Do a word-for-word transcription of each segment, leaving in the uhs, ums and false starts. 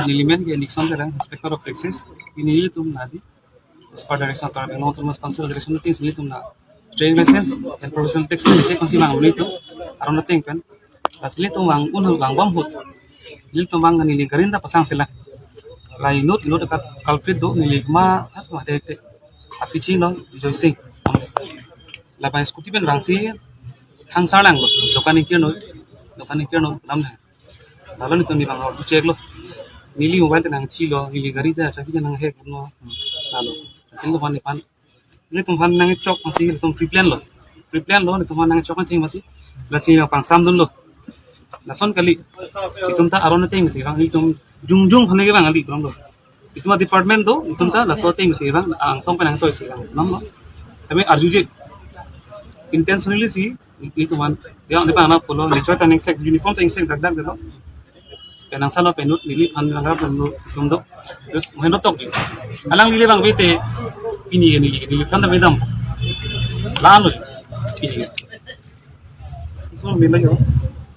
Nelimen ke Nixon Terang, Inspector of Taxes, pini nelitum nadi as per direction of Karbi Anglong Autonomous Council direction, nelitum na trading license and professional tax na check pensi vanglo nelitum aron ateng pen. Lasi nelitum vang un vangbom ahut, nelitum vang neli gari ta pasang sila. La inut inut ka culprit do, neli ma has ma te te. Apichi no Joy Sing. La bai scooty pen vangsi hangsar nanglo, dokan ingkir no, dokan ingkir no dam nang. Lalo nelitum ni bang auto check lo. Neli mobile ta nangchilo, neli gari ta chabi ta nanghack lo. Lalo. Lasi nelitum aphan, nelitum aphan nangchok pensi nelitum pre-plan lo. Pre-plan lo, nelitum aphan nangchok nangtheng pensi. Lasi nelitum pangsam dunlo. Lason kali. Itum ta aron ateng si vang, itum jongjong aphan ke vang kali, bang lo. Itum a-department do, itum ta laso ateng si vang, angsong pen nangtoi si vang. Nam lo. Kami arjuje. Intentionally si, nelitum aphan, ya, neli pang anak pulo, neli choi ta neli sek, uniform ta neli sek dak dak lo. Pen angsalo pen inut neliphan nangkap pen inut itum do. Inut muhen tok di. Alanglile vangve te pini neli, neliphan ta medam. Lalo. Pini. So, mena yo.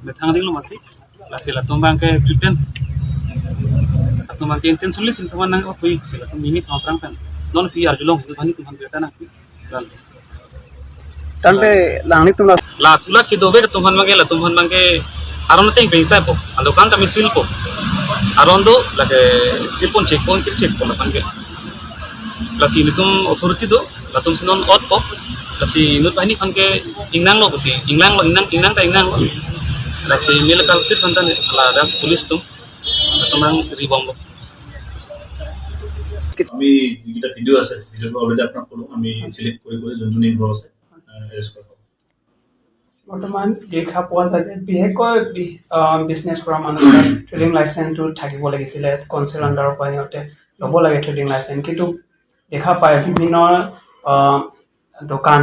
Methang dinglo masi. Lasi latum abang ke pre-plan. Latum abang ke intentionally si latum nangkoi si latum mini thom prang pen. Non pini arjulong, itu bani tum aphan birta nang. Tangte nangtum la, la kulat kedo ave atum aphan abang ke, latum aphan abang ke aron ateng pen isai po. Ando kan kami sil po. Aron do lake sil pon check pon kir check pon aphan ke. Lasi nelitum authority do, latum si non ot po. Lasi inut banghini aphan ke ingnang lo pusi, ingnang lo, ingnang, ingnang ta ingnang lo. Lasi mil culprit aphan ta ladak police atum, latum abang ribom lo. আমি যিকেইটা ভিডিঅ' আছে, ভিডিঅ'টো অলৰেডি আপোনাক ক'লোঁ, আমি চিলেক্ট কৰি কৰি যোনজন ইনভল্ভ আছে, এৰেষ্ট কৰা হ'ব। বৰ্তমান দেখা পোৱা যায় যে বিশেষকৈ বি- আহ, বিজনেছ কৰা মানুহৰ ট্ৰেডিং লাইচেন্সটো থাকিব লাগিছিলে, কাউন্সিল আণ্ডাৰৰ পৰা সিহঁতে ল'ব লাগে ট্ৰেডিং লাইচেন্স। কিন্তু দেখা পায় বিভিন্ন আহ, দোকান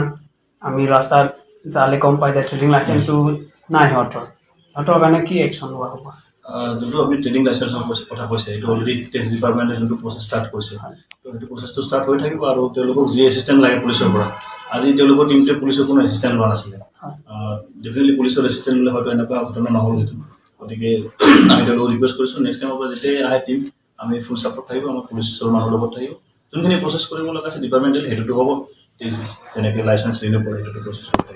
আমি ৰাস্তাত যালে গম পাই যে ট্ৰেডিং লাইচেন্সটো নাই সিহঁতৰ। সিহঁতৰ কাৰণে কি একশ্যন লোৱা হ'ব? আহ, যোনটো আপুনি ট্ৰেডিং লাইচেন্সৰ কৈছে, কথা কৈছে, এইটো অলৰেডি টেক্স ডিপাৰ্টমেণ্টে যোনটো প্ৰচেছ ষ্টাৰ্ট কৰিছে, হয়। তো সেইটো প্ৰচেছটো ষ্টাৰ্ট হৈ থাকিব আৰু তেওঁলোকক যি এছিষ্টেণ্ট লাগে পুলিচৰ পৰা, আজি তেওঁলোকৰ টিমটোৱে পুলিচৰ কোনো এছিষ্টেণ্ট লোৱা নাছিলে। হয়। আহ, ডেফিনেটলি পুলিচৰ এছিষ্টেণ্ট ল'লে হয়তো এনেকুৱা ঘটনা নহ'ল হেঁতেন। গতিকে আমি তেওঁলোকক ৰিকুৱেষ্ট কৰিছোঁ, নেক্সট টাইমৰ পৰা যেতিয়া আহে টিম, আমি ফুল ছাপৰ্ট থাকিব, আমাৰ পুলিচৰ মানুহ লগত থাকিব। যোনখিনি প্ৰচেছ কৰিব লগা আছে ডিপাৰ্টমেণ্টেল, সেইটোতো হ'ব। টেক্স যেনেকে লাইচেন্স ৰিনিউ কৰে, সেইটোতো প্ৰচেছ হ'ব।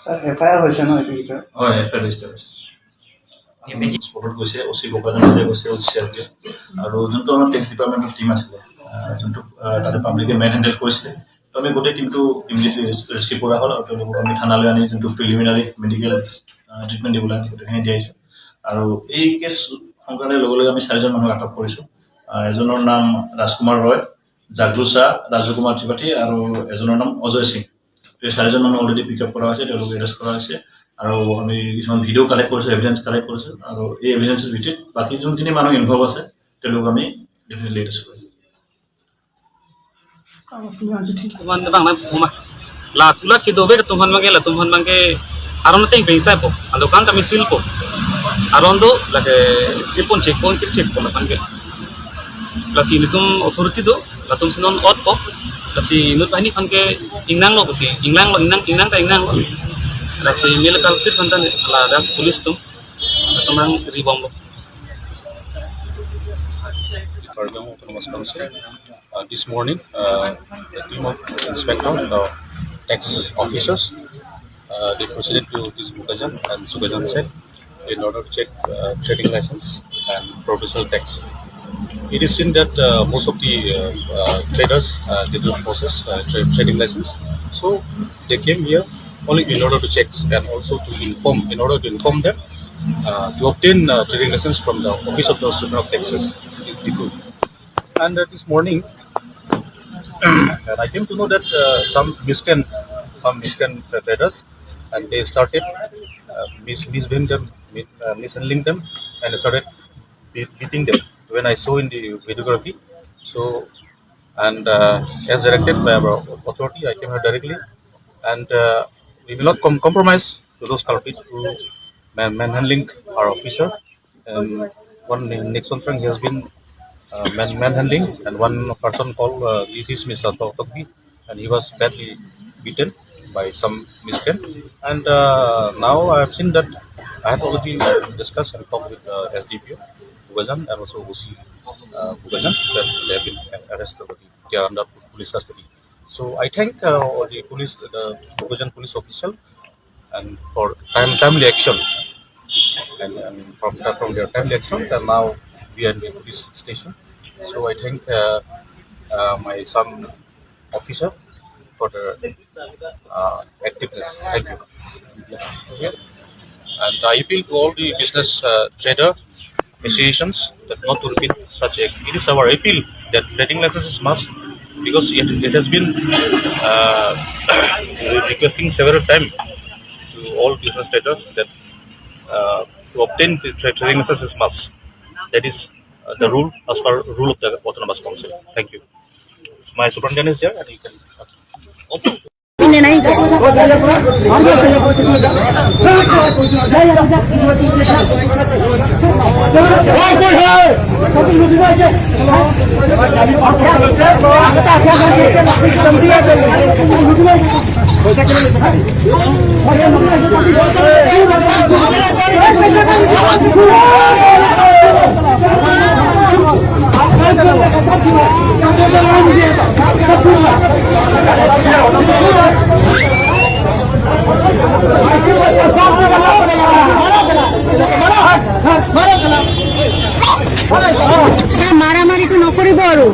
ছাৰ, এফ আই আৰ হৈছে ন এইটো বিষয়ে? হয়, এফ আই আৰ ৰেজিষ্টাৰ হৈছে। স্পটত গৈছে, অ' চি বোকাজান নিজে গৈছে, অ' চি চি আৰ পি এফ। আৰু যোনটো আমাৰ টেক্স ডিপাৰ্টমেণ্টৰ টিম আছিলে, আহ, যোনটো, আহ, তাতে পাব্লিকে মেন হেণ্ডেল কৰিছিলে, তো আমি গোটেই টিমটো ইমিডিয়েটলি ৰেছ- ৰেস্কিউ কৰা হ'ল আৰু তেওঁলোকক আমি থানালৈ আনি যোনটো প্ৰিলিমিনাৰী মেডিকেল, আহ, ট্ৰিটমেণ্ট দিবলৈ আমি গোটেইখিনি দিয়া হৈছে। আৰু এই কেছ সংক্ৰান্তে লগে লগে আমি চাৰিজন মানুহক আটক কৰিছোঁ। আহ, এজনৰ নাম ৰাজকুমাৰ ৰয়, জাগলু শ্বাহ, ৰাজু কুমাৰ ত্ৰিপাঠী আৰু এজনৰ নাম অজয় সিং। এই চাৰিজন মানুহ অলৰেডি পিক আপ কৰা হৈছে, তেওঁলোকক এৰেষ্ট কৰা হৈছে। আৰু আমি কিছুমান ভিডিঅ' কালেক্ট কৰিছোঁ, এভিডেন্স কালেক্ট কৰিছোঁ আৰু এই এভিডেন্সৰ ভিত্তিত বাকী যোনখিনি মানুহ ইনভল্ভ আছে তেওঁলোকক আমি definitely arrest Karim. Teman bang na buma. La kulat kedo ave atum aphan abang ke, latum aphan abang ke aron ateng pen isai po. Ando kan kami sil po. Aron do lake sil pon check pon kir check pon aphan ke. Lasi nelitum authority do, latum si non ot po. Lasi inut banghini aphan ke ingnang lo pusi, ingnang lo, ingnang, ingnang ta ingnang lo. Lasi mil culprit aphan ta ladak police atum, latum abang ribom lo. Karbi Anglong Autonomous Council. Uh, this morning, uh, the team of inspector, the tax officers, uh, they proceeded to this Bokajan and Sukajan shed in order to check, uh, trading license and professional tax. It is seen that, uh, most of the, uh, uh, traders, uh, they do not possess, uh, tra- trading license. So they came here only in order to check and also to inform, in order to inform them, uh, to obtain, uh, trading license from the office of the Superintendent of Taxes, Diphu. And, uh, this morning, and I came to know that, uh, some miscreant, some miscreant traders, and they started, uh, mis- misbehaving them, mi- uh, mishandling them, and started be- beating them. When I saw in the videography, so, and, uh, as directed by our authority, I came here directly, and, uh, we will not com- compromise to those culprits who man- manhandling our officer. And one Nixon Frank, he has been uh, man manhandling, and one person called uh, this is Mister Tok Tokbi, and he was badly beaten by some miscreant. And uh, now I have seen that I have already discussed and talked with uh, S D P O Bokajan and also O C uh, Bokajan, that they have been arrested already. They are under police custody. So I thank uh, the police, the Bokajan police official, and for time, timely action, and, and from from their timely action, then now we are in the police station. So I thank uh, uh, my son officer for the uh, activeness. Thank you. Okay. And I appeal to all the business uh, trader associations that not to repeat such act. It is our appeal that trading license is must, because it, it has been uh, requesting several times to all business traders that uh, to obtain the tra- trading license is must. That is uh, the rule as per rule of the autonomous council. Thank you. My superintendent is there, and you can. মাৰামাৰিটো নকৰিব আৰু।